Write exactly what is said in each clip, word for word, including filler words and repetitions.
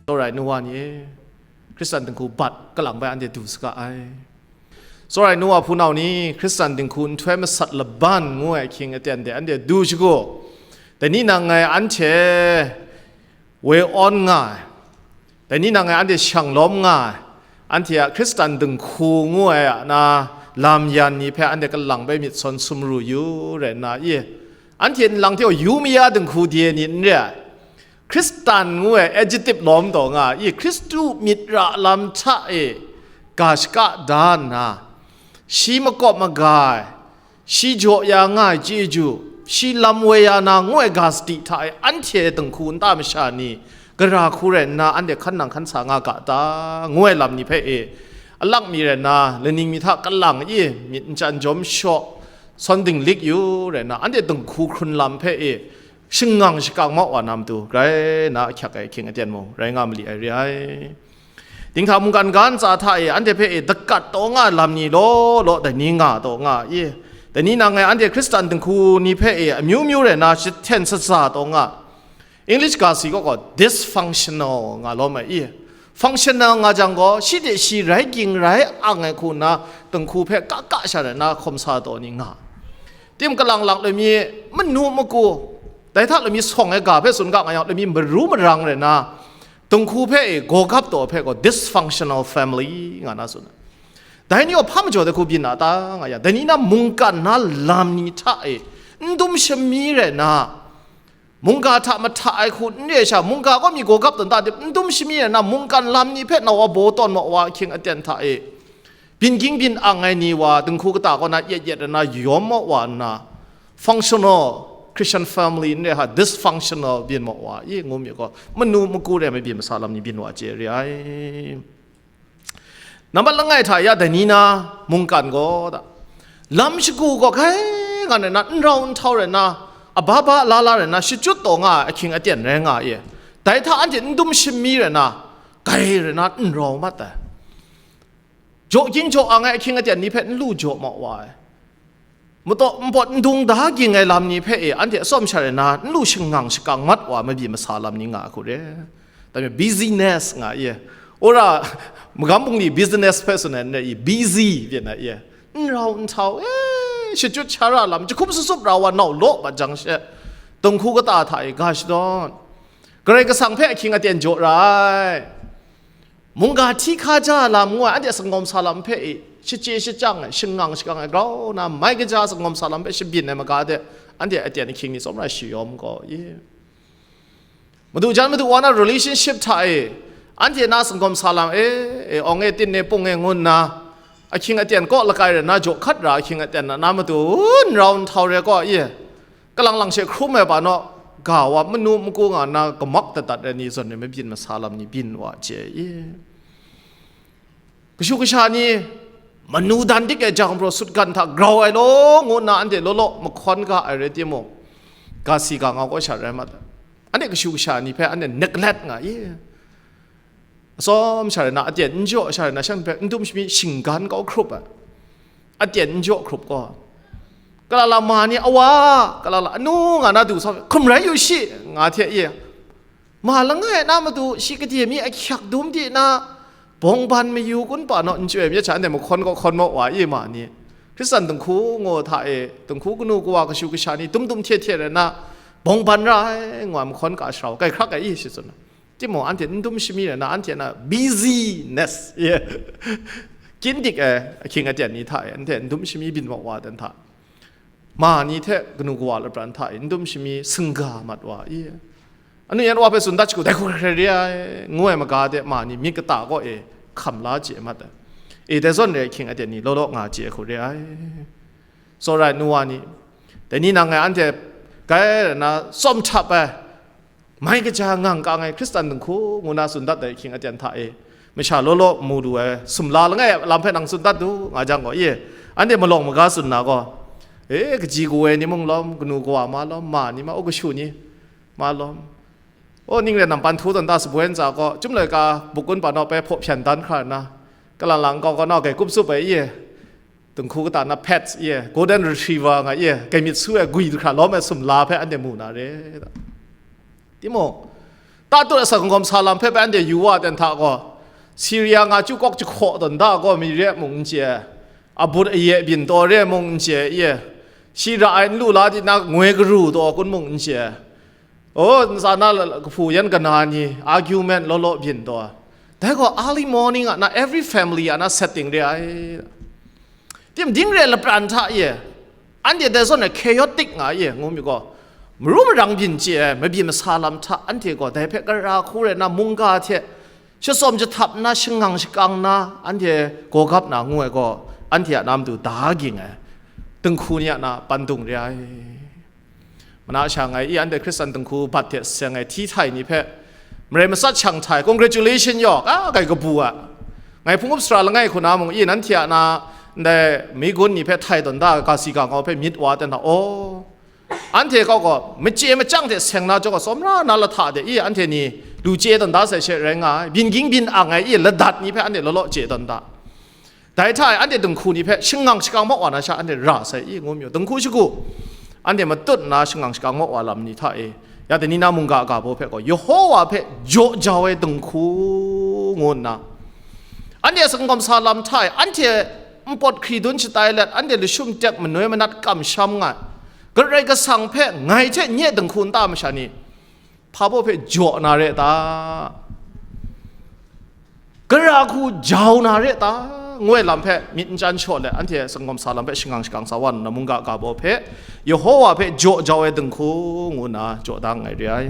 Tsawra ai nu wa ni e, Hkristan dinghku bat kalang bai anhte du saga ai. Tsawra ai nu wa hpunau ni Hkristan dinghku nhtoi masat laban ngu ai ahkying aten de anhte du shagu, dai ni nang ngai anhte woi awn nga ai, dai ni nang ngai anhte shang lawm nga ai, anhte a Hkristan dinghku ngu ai a na lam yan ni hpe anhte kalang bai myit sawn sumru yu rai nna, i, anhte nlang hte yu maya dinghku de ni n re ai. Hkristan ngu ai adjective lawm taw nga ai, Hkristu myit ra lam hta e ga shaka da nna, shi makawp maga ai, shi jaw ya nga ai chyeju, shi lam woi ya na ngu ai ga sadi hta e anhte dinghku nta masha ni gara hku rai nna anhte hkan nang hkan sa nga ga ta, ngu ai lam ni hpe e, alak mi rai nna, laning mi hta kalang i myit n chyan jawm shaw, sawn dinglik yu rai nna, anhte dinghku hkrun lam hpe e, shangang shakang mau wa na matu, grai na ahkyak ai ahkying aten mung rai nga mali ai re ai. Dinghta mungkan ga ntsa hta e anhte hpe e dakat taw nga lam ni law law dai ni nga taw nga i. Dai ni nang ngai anhte Hkristan dinghku ni hpe e amyu myu rai na jahten shaza taw nga. English ga si gaw gaw dysfunctional nga lawm ai i. Functional nga jang gaw, shi de shi rai ging rai ang ai hku nna dinghku hpe ka ka sha rai nna hkawm sa taw ni nga. Tim kalang lang lami manu maku, dai hta lami sawng ai ga hpe tsun ga nga yang, lami maru marang rai nna, dinghku hpe e gaw gap taw hpe gaw dysfunctional family nga na tsun ai. Dai ni gaw hpa majaw de hku byin na ta nga yang, dai ni na mungkan na lam ni hta e n dum shami rai nna, mungga hta mahta ai hku n re sha, mungga gaw mi gaw gap tawn ta dip, n dum shami rai nna, mungkan lam ni hpe nau wa baw tawn mau wa ahkying aten hta e, byin ging byin ang ai ni wa, dinghku kata kaw na yet yet rai nna yawm mau wa nna, functional Christian family n re hka, dysfunctional byin mau wa i ngu mi gaw, manu maku re ai mabyin masa lam ni byin wa chye re ai. Nambat langai hta ya dai ni na mungkan gaw da, lam shagu gaw hkai nga rai na, n rau n htau rai na, aba ba la la rai na, shachyut taw nga ai ahkying aten rai nga e. Dai hta anhte n dum shami rai na, grai rai na n rau mat ai. Jaw ging jaw ang ai ahkying aten ni hpe n lu jaw mau wa ai. Mataw npawt ndung da ging ai lam ni hpe e, anhte atsawm sha rai na, n lu shangang shakang mat wa ai mabyi masa lam ni nga ai hku re. Dai majaw busyness nga i, ora, magam bungli business hpe tsun ai n rai i, busy byin ai i, n rau n htau, e, shachyut sha ra lam, jahkum sutsup ra wa nau law mat jang she, dinghku kata hta e ga shadawn, Karai Kasang hpe ahkying aten jaw ra ai. Mungga hti hkaja lam ngu ai, anhte a sanggawm sa lam hpe e shachye shachang ai, shangang shakang ai, grau na mai kaja sanggawm sa lam hpe shabyin ai maga de, anhte aten ahkying ni tsawmra shayawm gaw i. Madu jan madu wa na relationship hta e, anhte na sanggawm sa lam e, e, awng e, tin e, pung e, ngu nna, ahkying aten kaw lakai rai na, jaw hkat ra ahkying aten na, na matu n rau n htau re gaw i. Kalang lang she hkrum ai pa naw, ga wa manu maku nga nna kamak dat dat ai ni zawn e mabyin masa lam ni byin wa chye i. Kashu kasha ni manu dan dik ai jang pru sutgan hta grau ai law ngu nna anhte law law mahkawn ga ai rai timung, ga si ga nga kaw sha rai mat ai. Anhte kashu kasha ni hpe anhte neglect nga i. Atsawm sha rai na, aten n jaw sha rai na, shan hpe n dum shami shinggan kau hkrup ai. Aten n jaw hkrup gaw, kalala ma ni, awa, kalala anu nga na du sa, hkum rai yu shi, nga hte ye. Ma langai na matu shi gade mi ahkyak dum di na, bawngban mayu kun pa naw n chyoi myit sha, anhte mahkawn kaw hkawn maw wa i ma ni. Hkristan dinghku ngu hta e, dinghku kanu kawa kashu kasha ni dum dum hte hte rai na, bawngban ra ai, ngu ai mahkawn ka sharau, kai hkrak ai i shi tsun ai. Timung, anhte n dum shami rai na, anhte na busyness, ye, kyin dik ai ahkying aten ni hta e, anhte n dum shami byin mat wa dan hta, ma ni hte kanu kawa lapran hta e, n dum shami singga mat wa i. Anu yan wa hpe tsun dat shagu, dai hku hkrai re ai, ngu ai maga de, ma ni myit kata kaw e hkam la chye mat ai. E, dai zawn re ahkying aten ni law law nga chye ai hku re ai. Tsawra ai nu wa ni, dai ni nang ngai anhte grai rai na tsawm htap ai, mai kaja ngang kang ai Hkristan dinghku ngu na tsun dat ai ahkying aten hta e, masha law law mu lu ai sumla langai a lam hpe nang tsun dat du, nga jang gaw, ye, anhte malawng maga tsun na gaw, e, kaji kawoi ni mung lawm, kanu kawa ma lawm, ma ni ma, o kashu ni ma lawm, o, ning ren nampan htu tawn ta, saboi ntsa gaw, chyum laika bukun pa naw pai hpaw hpyan dan hkra nna, kalang lang kau kau nau gai kup tsup ai, ye, dinghku kata na pets, ye, golden retriever nga, ye, gai myit su ai gwi hkra lawm ai sumla hpe anhte mu na re. Timung, Tatut asak kawm sa lam hpe bai anhte yu wa ten hta gaw, Siria nga chyu kawk jahkaw tawn da gaw mi re mung n chye, abut aye byin taw re mung n chye, ye, shi ra ai n lu la di na ngoi karu taw kun mung n chye, o, ntsa na la-, kahpu yan kana ni argument law law byin taw, dai gaw early morning a na every family a na setting re ai. Tim ding re lapran hta e, anhte dai zawn e chaotic nga e, ngu mi gaw, maru marang byin chye ai, mabyin masa lam hta anhte gaw dai hpe gara hku rai na mungga hte shatsawm jahtap nna, shangang shakang na, anhte gawgap na ngu ai gaw, anhte a na matu da ging ai, dinghku ni a na pandung re ai. Mana sha ngai i anhte Hkristan dinghku bat hte seng ai hti htai ni hpe marai matsat shang htai, congratulation yaw, a, kai kabu a. Ngai hpung up sara langai hku na mung i nanhte a na ndai mi gun ni hpe htai tawn da ga si ga ngau hpe myit wa ten hta, aw, anhte kau gaw, machye machyang hte seng na jaw gaw, tsawmra na lahta de i anhte ni lu chye tawn da sai she rai nga ai, byin ging byin ang ai i ladat ni hpe anhte law law chye tawn da. Dai hta e anhte dinghku ni hpe shangang shakang maw wa na sha anhte ra sai i, ngu mi u. Dinghku shagu, anhte matut nna shangang shakang maw wa lam ni hta e, ya dai ni na mungga ga baw hpe gaw, Yehowa hpe jaw jau ai dinghku ngu nna, anhte a sangkawm sa lam hta e, anhte npawt hkri dun shatai let, anhte lashum tek manoi manat kamsham nga ai, Karai Kasang hpe ngai hte nye dinghku nta masha ni, hpa baw hpe jaw na re ta? Gara hku jau na re ta? Ngu ai lam hpe myit n chyan shaw let, anhte sangkawm sa lam hpe shangang shakang sa wa nna, mungga ga baw hpe, Yehowa hpe jaw jau ai dinghku ngu nna jaw da nngai re ai.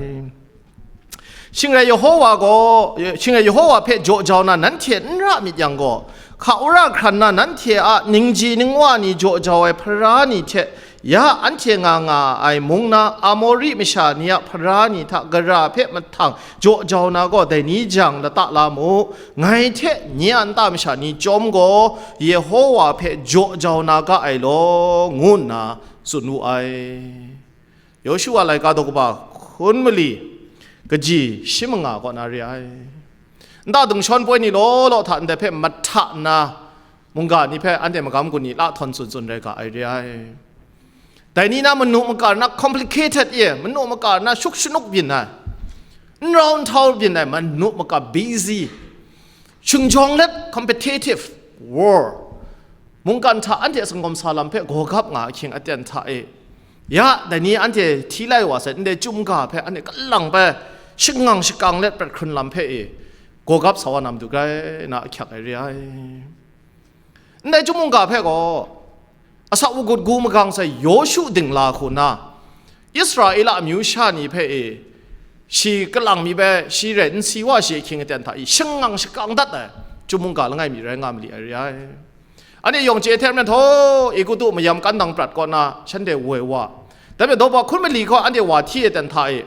Shing rai Yehowa gaw, shing rai Yehowa hpe jaw jau na nanhte n ra myit yang gaw, hka wora hkran na nanhte a ningji ningwa ni jaw jau ai hpara ni hte, ya anhte nga nga ai mung na Amori masha ni a hpara ni hta gara hpe mahtang jaw jau na gaw, dai ni jang lata la mu, ngai hte nye a nta masha ni chyawm gaw, Yehowa hpe jaw jau na ga ai law, ngu nna tsun wu ai. Yawshu a laika daw kaba hkun mali kaji shi manga kaw na re ai. Nta dungshawn poi ni law law hta ndai hpe mahta nna, mungga ni hpe anhte magam gun ni la htawn tsun tsun rai ga ai re ai. Dai ni na manu maka na complicated e, manu maka na shuk shanuk byin ai, n rau n htau byin ai, manu maka busy, shingjawng let competitive war, mungkan hta anhte a sangkawm sa lam hpe gawgap nga ahkying aten hta e, ya, dai ni anhte hti lai wa sai, ndai chyum ga hpe anhte kalang bai shangang shakang let prat hkrun lam hpe e, gawgap sa wa na matu grai na ahkyak ai re ai. Ndai chyum mungga hpe gaw, asak wagut gu magang sai Yawshu dingla hku na, Israela amyu sha ni hpe e, shi kalang mi bai, shi rai nsi wa shi ahkying aten hta i shangang shakang dat ai, chyum mungga langai mi rai nga mali ai re ai. Anhte yawng chye hte maren htaw, Egutu mayam kan dang prat kaw na, shanhte woi wa, dai hpe daw ba hkun mali kaw anhte wa hti ai aten hta e,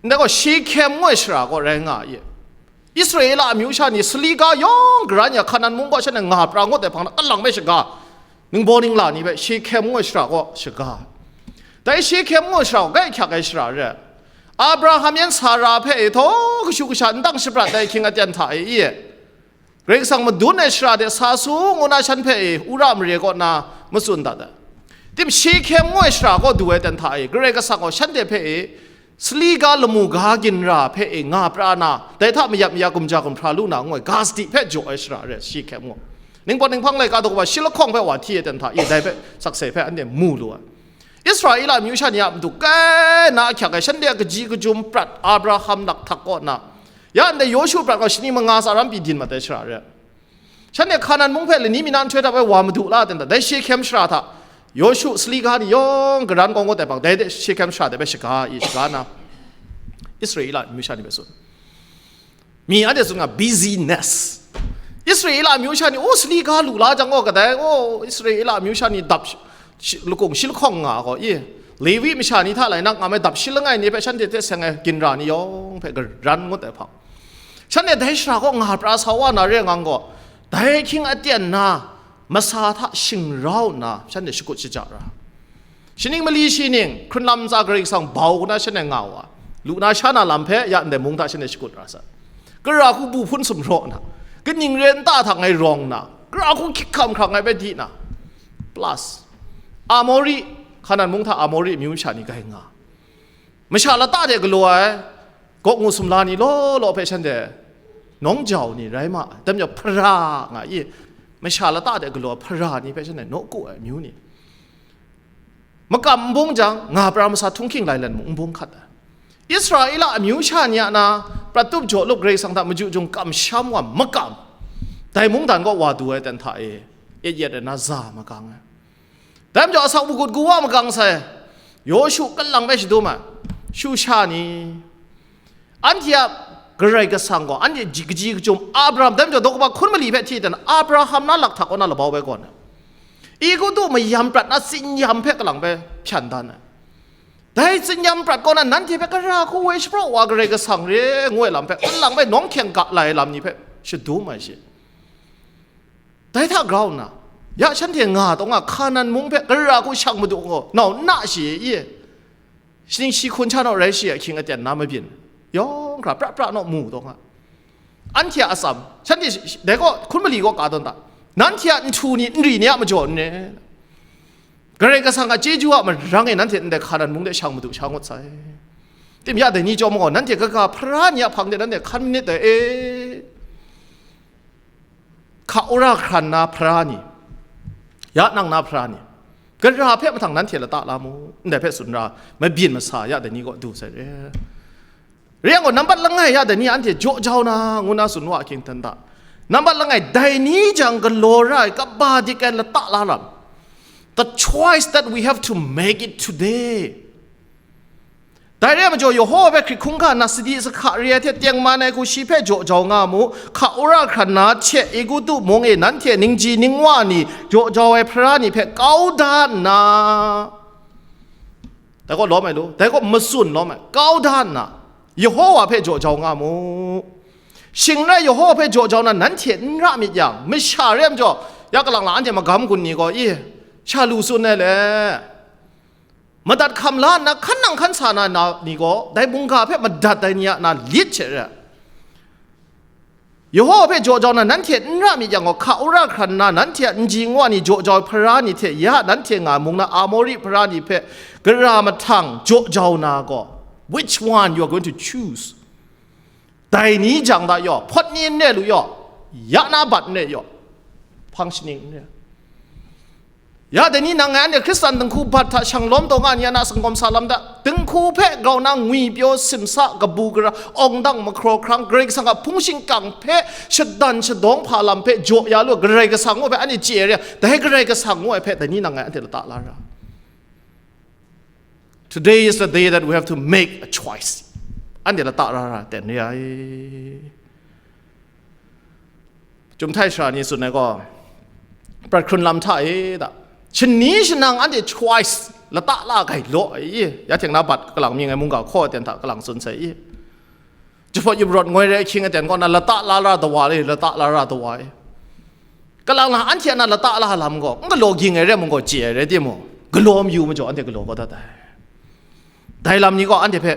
ndai gaw Shehkem ngu ai shara kaw rai nga ai. Israela amyu sha ni sali ga yawng garan ya, Hkanan mung gaw shanhte nga pra ngut ai hpang na, kalang bai shaga, ningbaw ningla ni hpe Shehkem ngu ai shara kaw shaga. Dai Shehkem ngu ai shara kaw grai hkyak ai shara re ai. Abraham yan Sara hpe e htaw kashu kasha n dang shaprat ai ahkying aten hta e i, Karai Kasang madun ai shara de sa su ngu na shan hpe e Ura mare kaw na matsun dat ai. Tim Shehkem ngu ai shara kaw du ai aten hta e, Karai Kasang gaw shanhte hpe e sali ga lamu ga ginra hpe e nga pra na, dai hta mayat maya gumja gumhpra lu na ngu ai, ga sadi hpe jaw ai shara re, Shehkem ngu. Ningpawt ninghpang laika daw kaba shi lahkawng hpe wa hti ai aten hta e, dai hpe sakse hpe anhte mu lu ai. Israela amyu sha ni a matu kai na ahkyak ai, shanhte a kaji kajum prat Abraham lakhtak kaw na, ya ndai Yawshu prat gaw shani manga tsa ram pyi din mat ai shara re. Shanhte Hkanan mung hpe lani mi na nhtoi hta bai wa madu la ten hta, dai Shehkem shara hta Yawshu sali ga ni yawng garan kau ngut ai hpang, dai de Shehkem shara de bai shaga i, shaga na, Israela amyu sha ni hpe tsun. Mi anhte tsun nga, busyness. Israela amyu sha ni, o, sali ga lu la jang gaw, kadai, o, Israela amyu sha ni dap shi, shi, lakung shi lahkawng nga gaw, i, Levi masha ni hta lai nang nga mai dap shi langai ni hpe shanhte hte seng ai ginra ni yawng hpe garan ngut ai hpang. Shanhte dai shara kaw nga pra sa wa na re ngang gaw, dai ahkying aten na masa hta shingrau nna shanhte shakut shaja ra. Shaning mali shi ning, hkrunlam ntsa Karai Kasang bau na shanhte nga wa, lu na sha na lam hpe ya ndai mung hta shanhte shakut ra sai. Gara hku bu hpun sumraw na, kaning re nta hta ngai rawng na, gara hku hkyik hkam hkra ngai bai di na, plus, Amori, Hkanan mung hta Amori amyu masha ni grai nga. Masha lata de galaw ai, Kaw ngu sumla ni law law hpe shanhte nawng jau ni rai ma ai. Dai majaw hpara nga i, masha lata de galaw hpara ni hpe shanhte nawku ai amyu ni. Makam n bung jang, nga pra masa htunghking lai lan mung n bung hkat ai. Israela amyu sha ni a na, prat tup jaw lup Karai Kasang hta maju jung kamsham wa makam. Dai mungdan kaw wa du ai ten hta e, yet yet ai na za magang ai. Dai majaw asak magut gu wa magang sai, Yawshu kalang bai shadum ai, Shu sha ni, anhte a Karai Kasang gaw, anhte ji-, kaji kachyum Abraham, dai majaw daw kaba hkun mali hpe hti dan, Abraham na lakhtak kaw na labau bai gawn ai. Egutu mayam prat na tsinyam hpe kalang bai hpyan dan ai. Dai tsinyam prat kaw na nanhte hpe gara hku woi shapraw wa Karai Kasang re ngu ai lam hpe, kalang bai nawng hkyeng ga lai ai lam ni hpe shadum ai shi. Dai hta grau nna, ya shanhte nga taw nga Hkanan mung hpe gara hku shang madu gaw, nau na shi i? Shaning shi hkun sha naw rai shi a hkying aten na mabyin, yawng hkra pra pra naw mu taw nga. Anhte a atsam, shanhte shi-, shi-, dai gaw hkun mali gaw ka tawn ta, nanhte a nhtu ni, nri ni a majaw n re. Karai Kasang a chyeju a marang e nanhte ndai Hkanan mung de shang madu sha ngut sai. Tim ya dai ni chyawm gaw, nanhte kaga hpara ni a hpang de nanhte hkan manit dai e. Hka wora hkran na hpara ni, ya nang na hpara ni, gara hpe mahtang nanhte lata la mu, ndai hpe tsun ra, mabyin masa ya dai ni gaw du sai re. Re yang gaw, nambat langai ya dai ni anhte jaw jau na, ngu na tsun wa ahkying hten hta, nambat langai, dai ni jang galaw ra ai kaba dik ai lata la lam, the choice that we have to make it today. Dai re ai majaw, Yehowa hpe hkrit hkungga na sadi sahka re ai hte tengman ai hku shi hpe jaw jau nga mu, hka wora hkran na hte Egutu mung e nanhte ningji ningwa ni jaw jau ai hpara ni hpe kau da nna, dai gaw lawm ai lu, dai gaw matsun lawm ai, kau da nna, Yehowa hpe jaw jau nga mu. Shing n rai Yehowa hpe jaw jau na nanhte n ra myit yang, masha re ai majaw, ya kalang la anhte magam gun ni gaw, i, sha lu tsun ai le, madat hkam la nna hkan nang hkan sa na, na ni gaw, dai mungga hpe madat ai ni a na lit hte re ai. Yehowa hpe jaw jau na nanhte n ra myit yang gaw, hka wora hkran nna nanhte a nji nwa ni jaw jau ai hpara ni hte ya nanhte nga mung na Amori hpara ni hpe gara mahtang jaw jau na gaw, which one you are going to choose? Dai ni jang da yaw, hpawt ni n re lu yaw, ya na bat n re yaw, hpang shaning n re. Ya dai ni nang ngai anhte Hkristan dinghku bat hta shang lawm taw nga ni a na sangawm sa lam da. Dinghku hpe grau na ngwi pyaw simsa kabu gara, awng dang mahkraw hkrang, Karai Kasang a hpung shingkang hpe shadan shadawng hpa lam hpe jaw ya lu, Karai Kasang ngu hpe anhte chye ai re, dai Karai Kasang ngu ai hpe dai ni nang ngai anhte lata la ra. Today is the day that we have to make a choice. Anhte lata ra ra ten re ai. Chyum htai sara ni tsun ai gaw, prat hkrun lam hta e da, shani shanang anhte choice lata la gai law ai i, ya hte na bat kalang mying ai mungga hkaw ai ten hta kalang tsun sai i, jahpawt yup rawt ngoi rai ahkying aten kaw na lata la ra dawa le, lata la ra dawa e. Kalang lang anhte a na lata la lam gaw, n galaw ging ai re mung gaw, chye ai rai timung, galaw mayu majaw anhte galaw kau dat ai. Dai lam ni gaw anhte hpe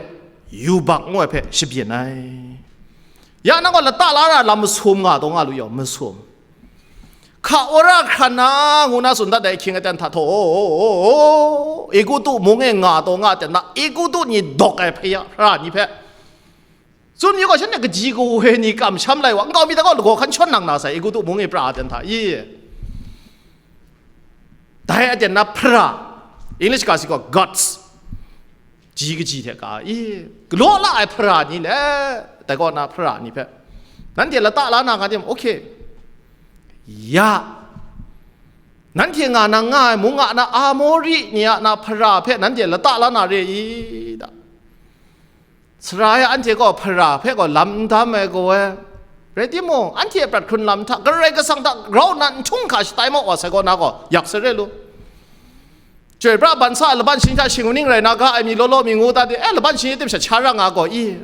yubak ngu ai hpe shabyin ai. Ya nang gaw lata la ra lam masum nga taw nga lu yaw, masum. Hka wora hkran na ngu na tsun dat ai ahkying aten hta htaw, Egutu mung e nga taw nga ten na, Egutu ni dawk ai hpaya hpara ni hpe, tsun mi gaw, shanhte kaji kawe ni kamsham lai wa, nkau mi hta gaw lagaw hkan shawn nang na sai, Egutu mung e pra aten hta i. Dai aten na hpara, English ga si gaw gods, ji kaji hte ka i, galaw la ai hpara ni le, dai kaw na hpara ni hpe, nanhte lata la na nga tim, okay, ya, nanhte nga na nga ai mung a na Amori ni a na hpara hpe nanhte lata la na re i da. Sarai anhte gaw hpara hpe gaw lam n dam ai gaw ai. Rai timung, anhte a prat hkrun lam hta, Karai Kasang hta grau nna n htunghka shatai mau wa sai gaw na gaw, yak sai re lu. Chyoi pra ban sa, laban shani hta shing ning rai na ga ai mi law law mi ngu ta de, e, laban shani tim shat sha ra nga gaw i.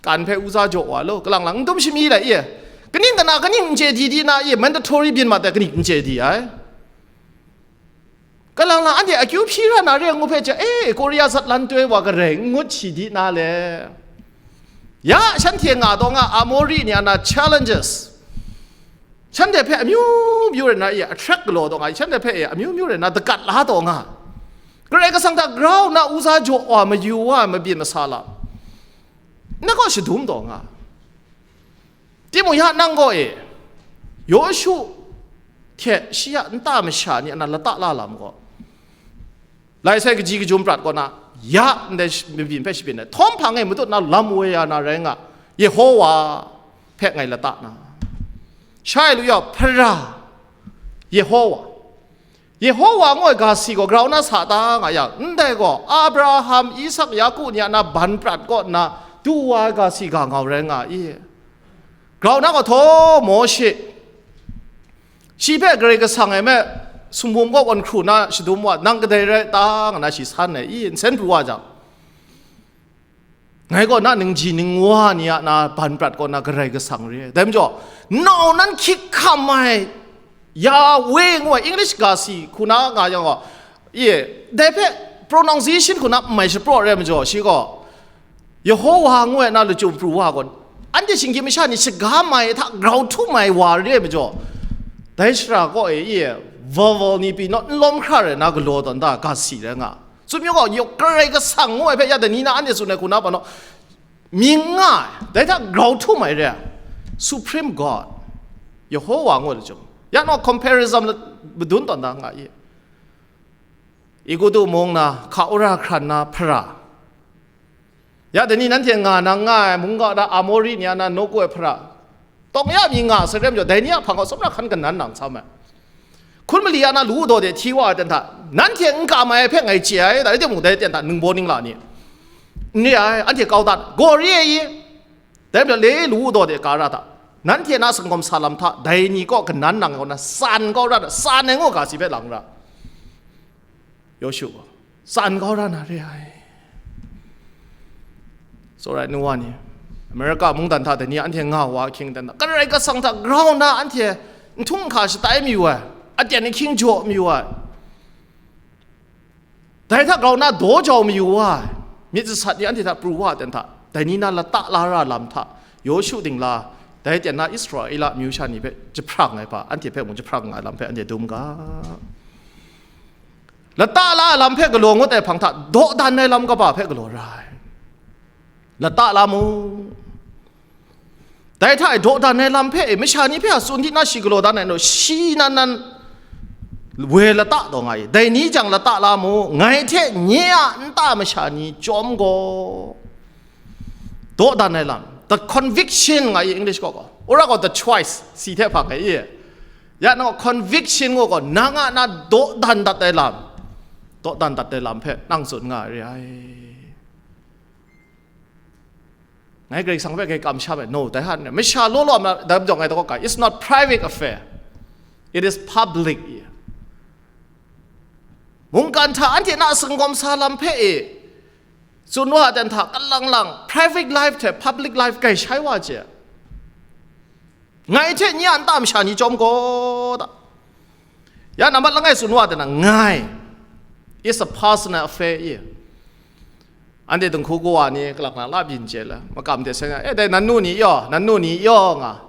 Kan hpe uza jaw wa lu, kalang lang n dum shami lai i. Kaning kana, kaning n chye di di na i, mandatory byin mat ai kaning n chye di ai. Kalang lang anhte akyu hpyi ra na re ngu hpe hte, e, Korea zatlan toi wa garai n ngut shi di na le. Ya, shanhte nga taw nga Amori ni a na challenges, shanhte hpe amyu myu rai na e attract galaw taw nga, shanhte hpe e amyu myu rai na dagat la taw nga. Karai Kasang hta grau nna uza jaw wa mayu wa mabyin masa lam. Na gaw shadum taw nga. Timung ya nang gaw e, Yawshu hte shi a nta masha ni a na lata la lam gaw, Lai sai kaji kajum prat kaw na, ya ndai sh-, mabyin hpe shabyin ai. Htawm hpang e matut na lam woi ya na rai nga, Yehowa hpe ngai lata na. Shai lu ya, hpara, Yehowa. Yehowa ngu ai ga si gaw grau na sa ta nga yang, ndai gaw Abraham, Isak, Yaku ni a na ban prat kaw nna, du wa ai ga si ga ngau rai nga i. Grau na gaw htaw Mawshe, shi hpe Karai Kasang e me sumwum kaw kawn hkru na shadum wa, nang kadai rai ta nga na shi san ai i, nsen pru wa jang, ngai gaw na ningji ningwa ni a na ban prat kaw na Karai Kasang re ai. Dai majaw, nau nan hkyik hkam ai, Yahweh ngu ai English ga si hku na nga yang gaw, ye, dai hpe pronunciation hku na n mai shapraw re ai majaw, shi gaw, Yehowa ngu ai na lachyum pru wa gaw, anhte shinggyim masha ni shaga mai hta grau htum ai wa re ai majaw, dai shara kaw e, ye, vowel ni pyi naw n lawm hkra rai na galaw tawn da ga si rai nga. Tsun mayu gaw, Karai Kasang ngu ai hpe ya dai ni na anhte tsun ai hku na pa naw, mying nga ai, dai hta grau htum ai re ai, Supreme God, Yehowa ngu ai lachyum. Ya naw comparison la-, madun tawn da nga i. Egutu mung na, hka wora hkran na hpara. Ya dai ni nanhte nga na nga ai, mungga na Amori ni a na nawku ai hpara. Tawng ya mi nga sai re majaw, dai ni a hpang gaw tsawmra hkan kanan nang sa ma ai. Hkun mali a na lu daw de hti wa ai ten hta, nanhte n kam ai hpe ngai chye ai, dai timung dai ten hta ningbaw ningla ni n re ai, anhte kau dat, gaw re ai i? Dai majaw le lu daw de ka ra hta, nanhte na sangawm sa lam hta dai ni kaw kanan nang ai kaw na, san kau ra hta, san ai ngu ga si hpe lang ra. Yawshu gaw, tsan kau ra na re ai. Tsawra ai nu wa ni, America mungdan hta dai ni anhte nga wa ahkying dan hta, Karai Kasang hta grau nna anhte nhtung nhka shatai mayu ai, aten ahkying jaw mayu ai, dai hta grau nna daw jau mayu wa ai, myit jasat ni anhte hta pru wa ai ten hta, dai ni na lata la ra lam hta, Yawshu dingla, dai ten na Israela amyu sha ni hpe jahprang ai hpa, anhte hpe mung jahprang nga ai lam hpe anhte dum ga. Lata la ai lam hpe galaw ngut ai hpang hta, dawdan ai lam kaba hpe galaw ra ai. Lata la mu. Dai hta e dawdan ai lam hpe e, masha ni hpe a tsun di na shi galaw dan ai nu, shi nan nan woi lata taw nga i. Dai ni jang lata la mu, ngai hte nye a nta masha ni chyawm gaw. Dawdan ai lam, the conviction nga i English kaw gaw. Ura gaw the choice, si hte hpang ai i. Ya nang conviction ngu gaw, nang a na dawdan dat ai lam, dawdan dat ai lam hpe nang tsun nga ai re ai. Ngai Karai Kasang hpe ngai kamsham ai, no, dai hta n rai. Masha law law ma, dai majaw ngai daw kai, it's not private affair, it is public. Mungkan hta anhte na sangawm sa lam hpe e, tsun wa ai ten hta, kalang lang, private life hte public life kai shai wa hte, ngai hte nye a nta masha ni chyawm gaw ta. Ya nambat langai tsun wa ai ten hta, ngai, it's a personal affair i. Anhte dinghku kawa ni kalak na la byin chye la, makam de seng a, e dai nan nu ni yaw, nan nu ni yaw nga,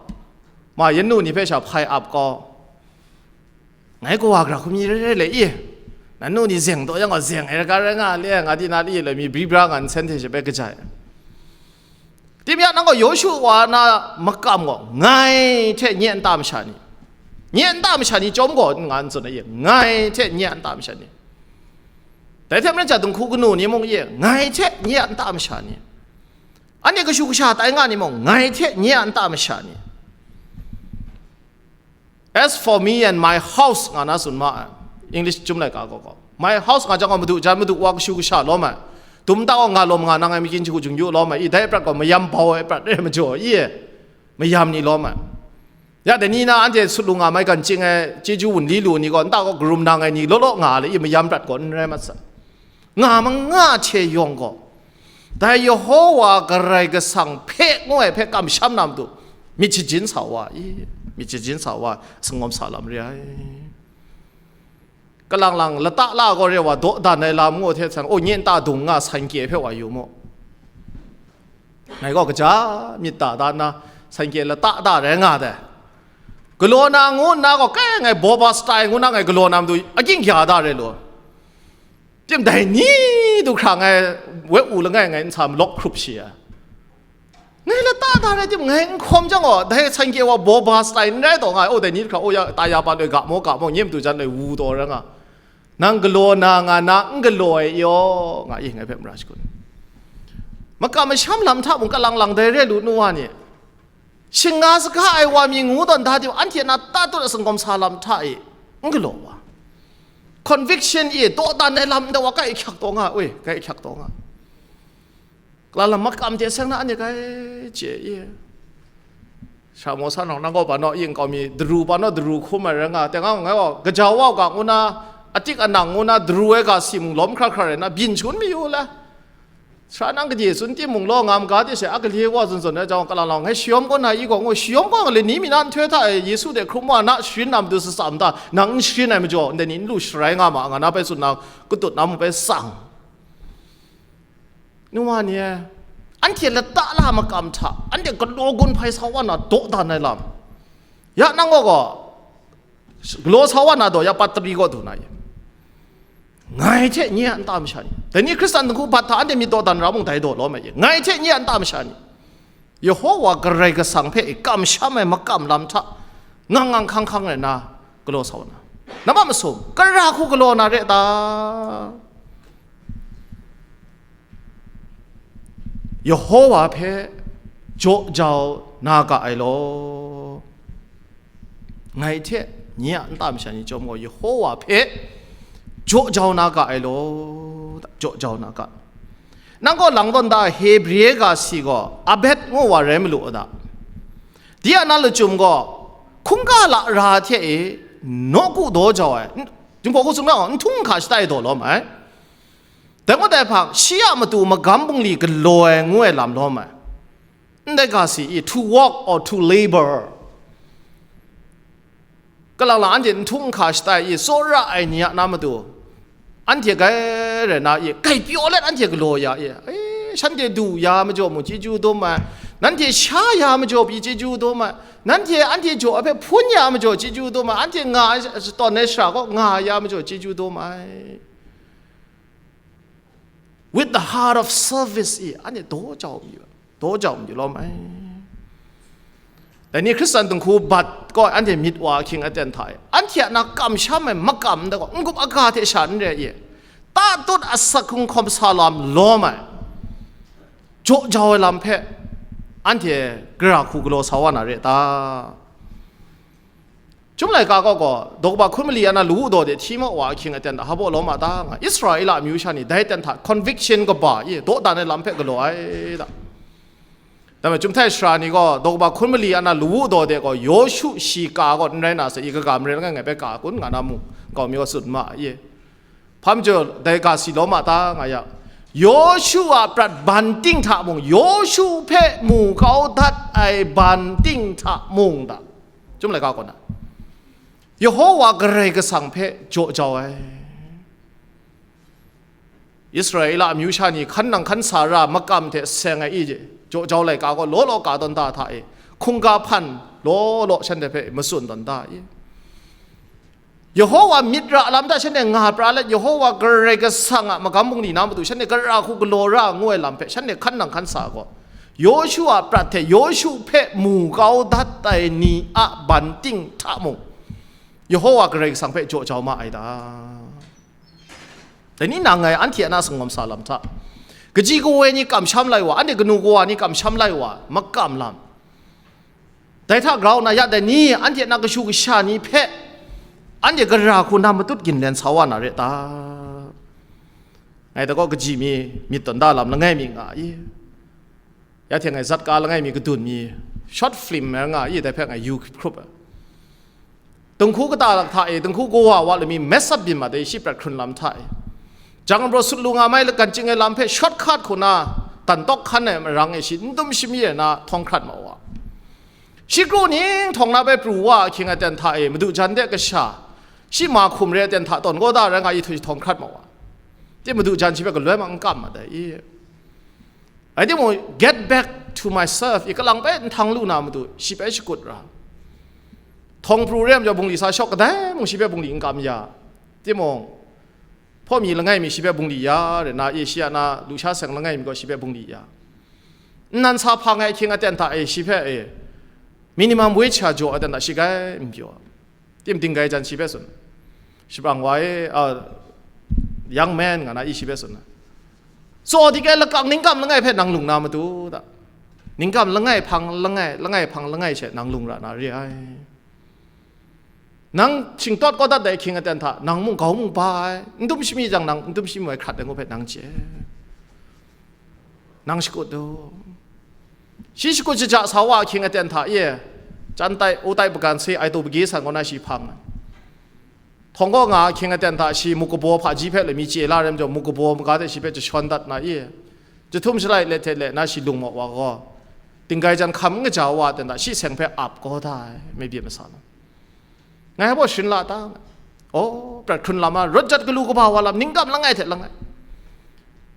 ma yan nu ni hpe sha hpai ap kau. Ngai kawa gara hkumi re re le i, nan nu ni zeng taw yang gaw, zeng ai raga rai nga le, nga di na li le mi bri bra nga nsen hte she bai kaja ai. Tim ya nang gaw Yawshu wa na makam gaw, ngai hte nye a nta masha ni, nye a nta masha ni chyawm gaw n nga n tsun ai, ngai hte nye a nta masha ni. Dai hte maren cha dinghku kanu ni mung ye, ngai hte nye a nta masha ni, anhte kashu kasha tai nga ni mung, ngai hte nye a nta masha ni. As for me and my house, nga na tsun ma ai. English chyum laika gaw gaw, my house nga jang gaw, madu jan madu wa kashu kasha lawm ai. Tum ta gaw nga lawm nga nang ai makyin shagu jung yu lawm ai. I dai prat gaw mayam bau ai prat re majaw i, mayam ni lawm ai. Ya dai ni na anhte sut lu nga mai gan ching ai chyeju wunli lu ni gaw, nta gaw karum nang ai ni law law nga le i, mayam prat gaw n rai mat sa. Nga manga hte yawng gaw, dai Yehowa Karai Kasang hpe ngu ai hpe kamsham na matu, myit shajin sa wa i, myit shajin sa wa, sangawm sa lam re ai. Kalang lang lata la gaw re wa, dawdan ai lam ngu hte san, o, nye nta dung nga san kye hpe wa yu mu. Ngai gaw kaja myit da da nna, san kye lata da rai nga dai. Galaw na ngu nna gaw, kai ngai boba stai ngu na ngai galaw na matu, akying gya da rai lu. Tim dai ni du hkra ngai, woi u langai ngai nsa malawk hkrup shi ai. Ngai lata da rai timung, ngai n hkawm jang gaw, dai sanhkye wa baw ba stai n rai taw nga ai, o, dai ni hkra, o, ya, ta ya pa loi ga maw, ga maw, nye matu jan loi wu taw ra nga. Nang galaw na nga na, n galaw ai yaw, nga i, ngai hpe mara shakut. Makam masham lam hta mung kalang lang dai re lu nu wa ni, shinga saga ai wa mi ngu tawn da timung, anhte na tatut a sanggawm sa lam hta e, n galaw wa. Conviction e, dawdan ai lam nta wa, kai hkyak taw nga, oi, kai hkyak taw nga. Kala lam makam hte seng na anhte kai chye i. Sha maw sa nawng nang gaw pa naw, ing kau mi daru pa naw, daru hkum ai rai nga, teng ang ngai gaw, gaja wa u ga ngu na, atik anang ngu na, daru ai ga si mung lawm hkra hkra rai na, byin shangun mayu la. Sara nang gade tsun timung law, ngam ga de she, a gale wa zun zun ai jang, kala lau, ngai shayawm kaw na i gaw ngu, shayawm kaw nga le ni mi na nhtoi hta e, Yesu de hkrum wa na sharin na matu sasam ta, nang n sharin ai majaw, ndai ni n lu sharai nga ma, nga na bai tsun na, katut na mung bai tsang. Nu wa ni e, anhte lata la makam hta, anhte galaw gun hpai sa wa na dawdan ai lam. Ya nang gaw gaw, galaw sa wa na daw, ya patri gaw du na ye. Ngai hte nye a nta masha ni, dai ni Hkristan dinghku bat hta anhte myit dawdan ra mung dai daw lawm ai ye. Ngai hte nye a nta masha ni, Yehowa Karai Kasang hpe kamsham ai makam lam hta, ngang ngang hkang hkang rai na, galaw sa wa na. Nambat masum, kara hku galaw na re ta? Yehowa hpe jaw jau na ga ai law. Ngai hte nye a nta masha ni chyawm gaw, Yehowa hpe jaw jau na ga ai law, jaw jau na ga. Nang gaw lang tawn da, Hebre ga si gaw, Abed ngu wa rai malu u da. Di a na lachyum gaw, hkungga la ra hte e, nawku daw jau ai, n-, Jinghpaw hku sung na gaw, n htung n hka shata e daw lawm ai. Dai gaw dai hpang, shi a matu magam bungli galaw ai ngu ai lam lawm ai. Ndai ga si i, to work or to labor. Kalang lang anhte n htung n hka shata i, tsawra ai ni a na matu, anhte grai rai na i, grai pyaw let anhte galaw ya i, e, shanhte du ya majaw mung chyeju dum ai, nanhte sha ya majaw pyi chyeju dum ai, nanhte anhte jaw a hpe hpun ya majaw chyeju dum ai, anhte nga ai shatawn ai shara gaw nga ya majaw chyeju dum ai. With the heart of service i, anhte daw jau mayu, daw jau mayu lawm ai. Dai ni Hkristan dinghku bat gaw anhte myit wa ahkying aten hta e, anhte a na kamsham ai makam nta gaw, n-gup aga hte sha n re i, tatut asak hkung hkawm sa lam lawm ai, jaw jau ai lam hpe anhte gara hku galaw sa wa na re ta? Chyum laika kaw gaw, daw kaba hkun mali ana lawu daw de hti ma wa ahkying aten hta, hpa baw lawm a ta nga, Israela amyu sha ni dai aten hta conviction kaba e dawdan ai lam hpe galaw ai ta. Dai majaw, Chyum Htai Sara ni gaw, daw kaba hkun mali ana lawu daw de gaw, Yawshu shi ka gaw n rai na sa, i kaga marai langai ngai bai ka kun nga na mung, kau mi gaw tsun ma e. Hpa majaw, dai ga si lawm a ta nga ya, Yawshu a prat ban ting hta mung, Yawshu hpe mu kau dat ai ban ting hta mung ta, Chyum laika kaw na, Yehowa Karai Kasang hpe jaw jau ai. Israela amyu sha ni hkan nang hkan sa ra makam hte seng ai i, jaw jau laika gaw law law ka tawn da hta e, hkungga hpan law law shanhte hpe matsun tawn da i. Yehowa myit ra lam hta shanhte nga pra let, Yehowa Karai Kasang a magam bungli na matu shanhte gara hku galaw ra ngu ai lam hpe shanhte hkan nang hkan sa gaw, Yawshu a prat hte Yawshu hpe mu kau dat ai ni a ban ting hta mung, Yehowa Karai Kasang hpe jaw jau ma ai ta? Dai ni nang ngai anhte a na sanggawm sa lam hta, kaji kawa ni kamsham lai wa, anhte kanu kawa ni kamsham lai wa, makam lam. Dai hta grau na ya dai ni, anhte na kashu kasha ni hpe, anhte gara hku na matut ginlen sa wa na re ta? Ngai da gaw kaji mi myit tawn da lam langai mi nga i. Ya hte ngai zat ka langai mi kadun mi, short film nga i, dai hpe ngai yu hkrup ai. Dinghku kata hta e, dinghku kawa wa lami mess up byin ma dai, shi prat hkrun lam hta e. Jang raw sut lu nga mai lagan ching ai lam hpe shortcut hku na, dan tawk hkan ai marang e shi n dum shami ai na htawng hkrat ma wa. Shi kru ning htawng na bai pru wa ahkying aten hta e, madu jan de kasha, shi ma hkum re aten hta tawn gaw da rai nga i htu shi htawng hkrat ma wa. Ti madu jan shi hpe galoi ma n kam ma dai i. Rai timung, get back to myself, i kalang bai nhtang lu na matu, shi bai shakut ra. Htawng pru re ai majaw bungli sa shawk kadai mung shi hpe bungli n kam ya. Timung, hpaw mi langai mi shi hpe bungli ya, re na, i shi a na lusha seng langai mi gaw shi hpe bungli ya. Nnan sa hpang ai ahkying aten hta e shi hpe e, minimum wage sha jaw aten hta shi grai n pyaw. Tim ting grai jan shi hpe tsun. Shabrang wa e, a, young man nga na i shi hpe tsun. Tsaw dik ai lakang ningkam langai hpe nang lung na matu ta. Ningkam langai hpang langai, langai hpang langai she nang lung ra na re ai. Nang shingtawt kawdat dai ahkying aten hta, nang mung grau mung ba ai, n dum shami jang nang n dum shami ai hkrat ai ngu hpe nang chye. Nang shakut du. Shi shakut shaja sa wa ahkying aten hta e, chyan tai, u tai, bagan se, ai taw bage san kaw na shi hpang ai. Hpawng kaw nga ahkying aten hta shi muk kabaw hpaji hpe lami chye la rem jaw, muk kabaw maga hte shi hpe jashawn dat na e, jahtum shalai let hte let na shi lung maw wa gaw, tinggai jan hkam n kaja wa aten hta shi seng hpe ap kau da ai, mabyin masa lam. Ngai hpa sharin la ta? O, prat hkrun lam a, rawt jat galu kaba wa lam, ningkam langai hte langai.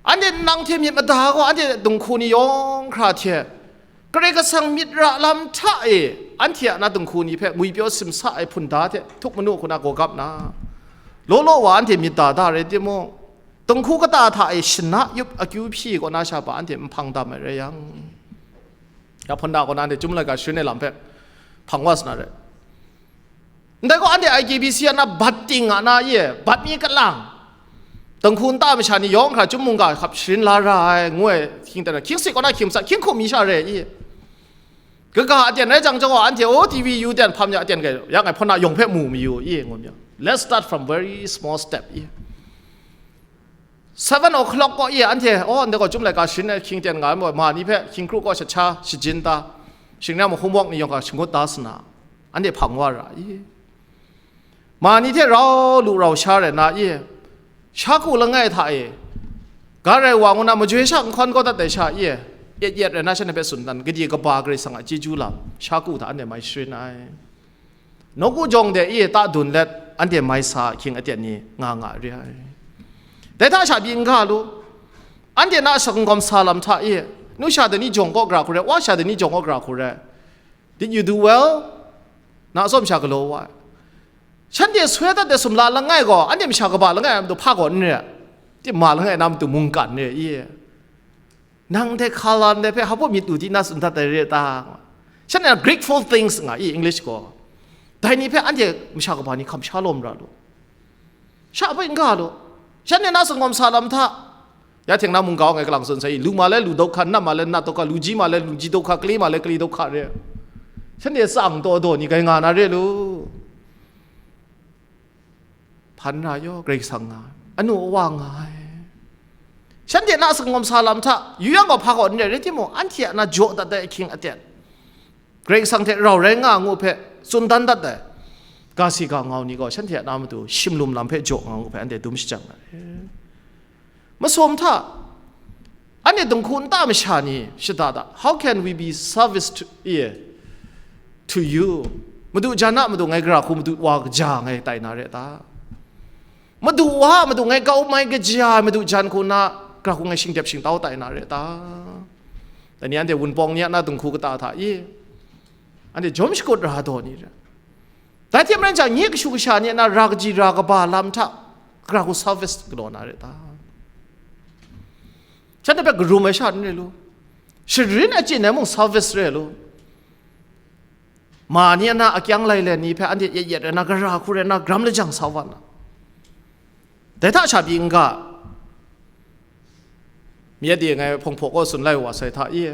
Anhte nang hte myit mada gaw, anhte dunghku ni yawng hkra hte, Karai Kasang myit ra lam hta e, anhte a na dunghku ni hpe ngwipyaw simsa ai hpunda hte htuk manu hku na gawgap na, law law wa anhte myit da da rai timung, dunghku kata hta e shana yup akyu hpyi kaw na sha hpa anhte nhpang dam ai rai yang, ya hpunda kaw na anhte Chyum laika sharin ai lam hpe hpang wa sa na rai. Ndai gaw anhte I K B C a na bat ting a na e, bat mi kalang, dunghku nta masha ni yawng hkra Chyum mungga hkap sharin la ra ai, ngu ai hkying ten, hkying sit kaw na hkying matsat, hkying hkum mi sha re i. Kaga aten rai jang jang gaw, anhte, o, T V yu ten hpam ya aten ga, ya ngai hpawt na yawng hpe mu mayu i, ngu mi. Let's start from very small step i. Seven o'clock kaw e anhte, o, ndai gaw Chyum laika sharin ai hkying ten nga ai, ma ni hpe hkying kru kaw shat sha shajin ta, shingran ma homework ni yawng hkra shangut da sa na, anhte hpang wa ra i. Ma ni hte rau lu rau sha rai na i, sha ku langai hta e, ga rai wa ngu na majoi sha nhkawn kau dat ai sha i, yet yet rai na shanhte hpe tsun dan, gade kaba Karai Kasang a chyeju lam, sha ku hta anhte mai sharin ai. Nawku jawng de i ta dun let, anhte mai sa ahkying aten ni nga nga re ai. Dai hta sha pyi n ga lu, anhte na asak n gawm sa lam hta i, nu sha de ni jawng kaw gara hku rai, wa sha de ni jawng kaw gara hku rai, did you do well? Na atsawm sha galaw wa ai. Shanhte soi dat de sumla langai gaw, anhte masha kaba langai a matu hpa gaw n re, ti ma langai na matu mungkan re i. Nang hte hka lan dai hpe hpa myit du di na tsun dat ai re ta? Shanhte a grateful things nga i, English gaw. Dai ni hpe anhte masha kaba ni hkam sha lawm ra lu. Sha hpe n ga lu. Shanhte na sangawm sa lam hta. Ya hte na mungga ngai kalang tsun sai i, lu ma le lu dawk hka, nat ma le nat dawk hka, lu ji ma le lu ji dawk hka, kali ma le kali dawk hka re. Shanhte tsang taw daw ni grai nga na re lu. Hpan ra yaw, Karai Kasang nga ai, anu awa nga ai. Shanhte na sangawm sa lam hta, yu yang gaw hpa gaw n rai, rai timung, anhte a na jaw dat ai ahkying aten, Karai Kasang hte rau rai nga ngu hpe tsun dan dat ai, ga si ga ngau ni gaw, shanhte a na matu shimlum lam hpe jaw nga ngu hpe anhte dum shajang ai. Masum hta, anhte dinghku nta masha ni shada da, "How can we be service to, eh, to you?" Madu jan a matu ngai gara hku madu wa kaja ngai tai na re ta? Madu wa a matu ngai kau mai kaja ai madu jan hku na gara hku ngai shingdep shingtau tai na re ta? Dai ni anhte wunpawng ni a na dinghku kata hta i, anhte jawm shakut ra daw ni re. Dai hte maren jang, nye kashu kasha ni a na ra kaji ra kaba lam hta, gara hku service galaw na re ta? Shanhte hpe karum ai sha n re lu, sharin achyin ai mung service re lu. Ma ni a na akyang lailen ni hpe anhte yet yet rai na, gara hku rai na, gram lajang sa wa na. Dai hta sha pyi n ga, myit de ngai hpawng hpaw kaw tsun lai wa sai hta i,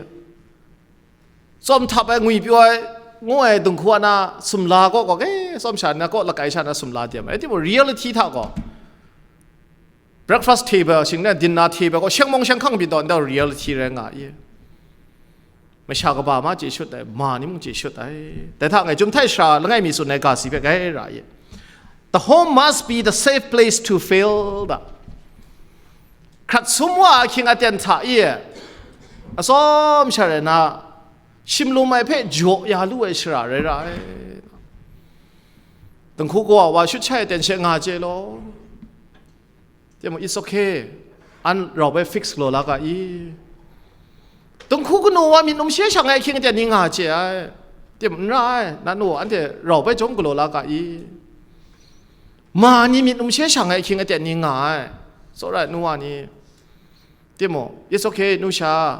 tsawm htap ai, ngwi pyaw ai, ngu ai dinghku a na sumla kaw, kaw, eh, tsawm sha na kaw, lakai sha na sumla dem ai. Rai timung, reality hta gaw, breakfast table, shing na dinner table gaw, sheng mawng sheng hkang byin taw, ndau reality rai nga i. Masha kaba ma chye shut ai, ma ni mung chye shut ai. Dai hta ngai Chyum htai sara langai mi tsun ai ga si hpe gai ra i. The home must be the safe place to fail da. Hkrat sum wa ahkying aten hta i, atsawm sha rai na, shimlum ai hpe jaw ya lu ai shara rai ra ai. Dinghku kawa wa shut shai aten she nga chye law. Timung, it's okay. An rau bai fix galaw la ga i. Dinghku kanu wa myit numshe shang ai ahkying aten ni nga chye ai. Tim n ra ai, na nu anhte rau bai jawm galaw la ga i. Ma ni myit numshe shang ai ahkying aten ni nga ai. Tsawra ai nu wa ni. Timung, it's okay, nu sha.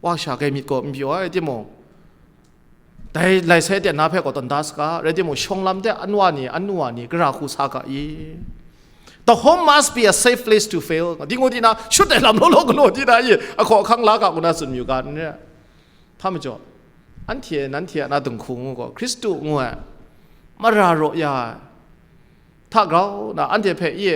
Wa sha kai myit gaw n pyaw ai, timung, dai lai sai ten na hpe gaw tawn da saga, rai timung, shawng lam de anwa ni, anu wa ni, gara hku sa ga i. The home must be a safe place to fail. Di ngu di na, shut ai lam law law galaw di na i, ahkaw ahkang la ga ngu na tsun mayu ga, n re. Hpa majaw, anhte, nanhte a na dinghku ngu gaw, Hkristu ngu ai, mara raw ya ai, hta grau na anhte hpe i,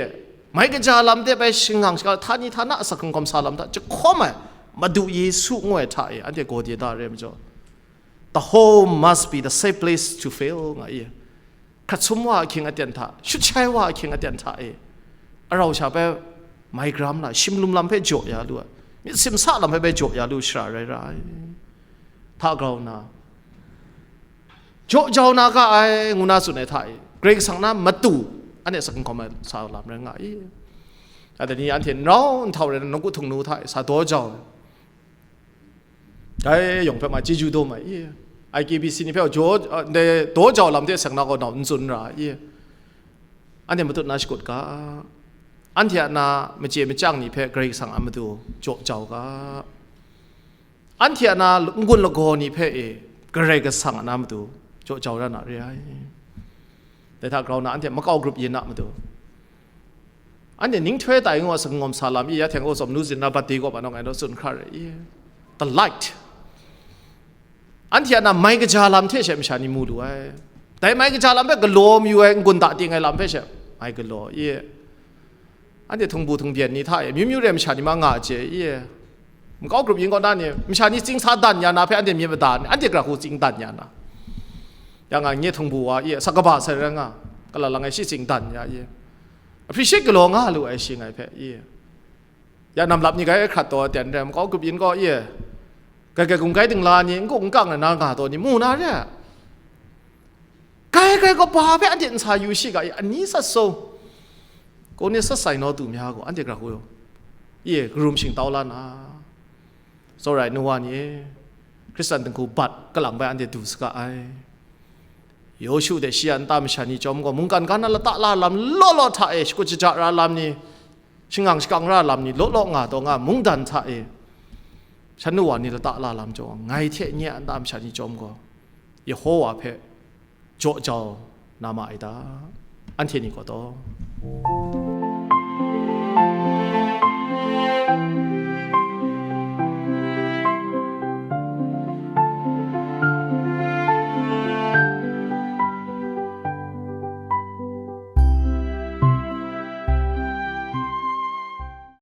mai kaja lam de bai shingang shaga, htani htana asak hkungkawm sa lam hta jahkawm ai Madu Yesu ngu ai hta e, anhte gaw de da re majaw, the home must be the safe place to fail, nga i. Hkrat sum wa ahkying aten hta, shut shai wa ahkying aten hta e, arau sha bai mai gram la, shimlum lam hpe jaw ya lu ai, myit simsa lam hpe bai jaw ya lu shara rai ra ai. Hta grau na, jaw jau na ga ai, ngu na tsun ai hta e, Karai Kasang na matu, anhte asak hkungkawm ai sa lam rai nga i. Ada ni anhte n rau n htau rai na, nawku htung nu hta e sa daw jau ai. Dai yawng hpe ma chyeju daw mai i. I K B C ni hpe jaw, a, ndai daw jau lam hte seng na gaw nau n tsun ra i. Anhte matut na shakut ga, anhte a na machye machyang ni hpe Karai Kasang a matu jaw jau ga, anhte a na n-gun lagaw ni hpe e Karai Kasang a na matu jaw jau ra na re ai. Dai hta grau na anhte makau grup yin a matu, anhte ning htoi tai ngu a, sangawm sa lam i, ya hte gaw tsawm nu zin na bat de gaw pa nawng ai naw tsun hkra re i. The light. Anhte a na mai kaja lam hte she masha ni mu lu ai. Dai mai kaja lam hpe galaw mayu ai, n-gun da ting ai lam hpe she mai galaw i. Anhte htingbu htingbyen ni hta e, myu myu re masha ni ma nga a chye i. Makau grup yin kaw na ni, masha ni tsing sa dan ya na hpe anhte myit mada ni, anhte gara hku tsing dan ya na. Ya nga, nye htingbu wa i, asak kaba sai rai nga, kala lang ai shi tsing dan ya i. Appreciate galaw nga lu ai shi ngai hpe i. Ya nam lap ni gai hkrat taw ten re, makau grup yin kaw i. Grai grai gung gai dingla ni, n gung n kang na nga taw ni, mu na re. Grai grai kaba hpe anhte n sa yu shi ga i, ani sat so. Kau ni sat sai naw tu mya gaw, anhte gara hku i, karum shingtau la na. Tsawra ai nu wa ni e, Hkristan dinghku bat kalang bai anhte du saga ai. Yawshu de shi a nta masha ni chyawm gaw, mungkan ga na lata la lam law law hta e, shakut shaja ra lam ni, shangang shakang ra lam ni, law law nga taw nga, mungdan hta e, shan nu wa ni lata la lam chyawm, ngai hte nye a nta masha ni chyawm gaw, Yehowa hpe jaw jau na ma ai ta? Anhte ni gaw taw.